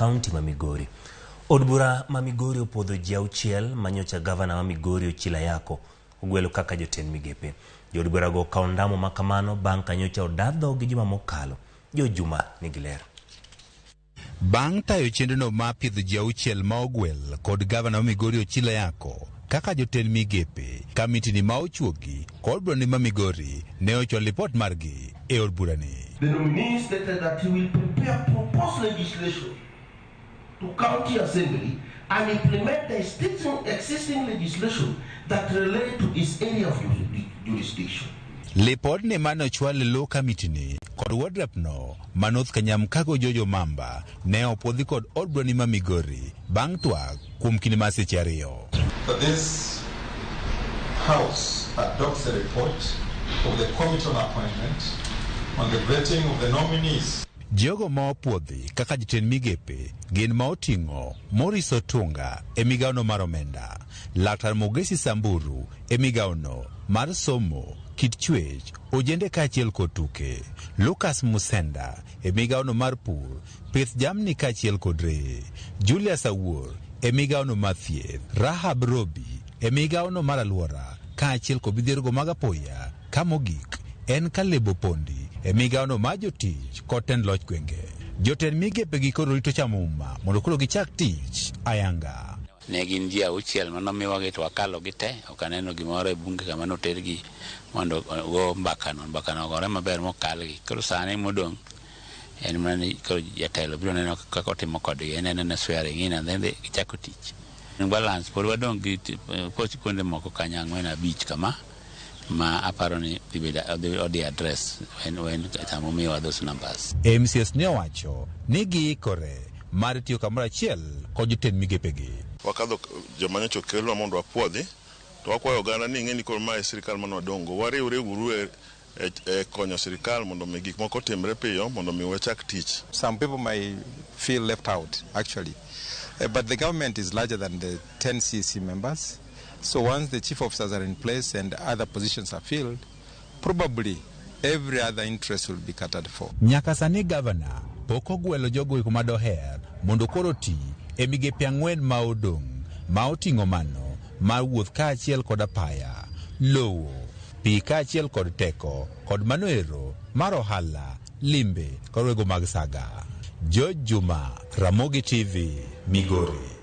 kaunti ma Migori. Od bura ma Migori opuodho ji auchiel ma nyocha gavana ma Migori Ochilo Ayako ogwelo kaka jotend migepe. Jood burago okawo ondamo ma kamano bang' ka nyocha oda dhogi juma mokalo. Jo Juma nigi ler. Bang' tayo chenrono mar piedho ji auchiel ma ogwel kod gavana ma Migori Ochilo Ayako kaka jotend migepe, kamitini ma ochuogi kod burani ma Migori ne ochwalo lipot margi e od burani. The nominee stated that he will prepare proposed legislation to County Assembly and implement the existing legislation that relate to his area of jurisdiction. Lipodni mane ochwal e lo kamitini kod ward rep no ma North Kanyamkago Jojo Mamba ne opuodhi kod od burani ma Migori bang' twak kuom kinde mar seche ariyo. That this House adopts the report of the Committee on Appointment on the vetting of the nominees. Jogo ma opuodhi kaka jotend migepe gin ma oting'o Maurice Otunga e migawono mar omenda, Laktar Mogesi Samburu e migawono mar somo, kit chwech, ojende kaachiel kod tuke, Lucas Musenda e migawono mar pur, pith jamni kaachiel kod reye, Julius Awuor e migawono mar thieth, Rahab Robi e migawono mar alwora kaachiel kod midhiergo mag apoya. Ka mogik en Caleb Opondi e migawono mar jotich kod tend loch gwenge. Jotend migepegi koro rito chamo muma mondo koro gichak tich ayanga. Ne gin ji auchiel mane omiwagi to wakalogi te, ok aneno gimoro e bunge kama notergi mondo ogo mbakano. Mbakano ogore maber mokalgi. Koro sani modong' en mana ni koro jatelo biro neno kaka otimo kodgi. En anena swearing in and then gichako tich. Balance pod wadong' gi post kuonde moko kanyo ang'wen abich kama ma aparo ni dhi bedo odhi address when sama omiyowa those numbers. MCS ne owacho ni giikore mar tiyo kamoro achiel kod jotend migepegi. Wakadho joma nyocha okelnwa mondo wapuodhi to wakwayo oganda ni ing'e ni koro mae e sirikal mane wadong'go wariwre uru e, e, e konyo sirikal mondo mi gik moko otimre piyo mondo mi wachak tich. Some people may feel left out, actually. But the government is larger than the 10 CEC members. So once the chief officers are in place and other positions are filled, probably every other interest will be catered for. Nyaka sani gavana pok ogwelo jogo eko madoher mondo koro oti e migepe ang'wen ma odong' ma oting'o mano mar wuoth kaachiel kod apaya, lowo, pi kaachiel kod teko kod mano ero mar ohala, limbe kod wego mag saga. George Juma, Ramogi TV, Migori.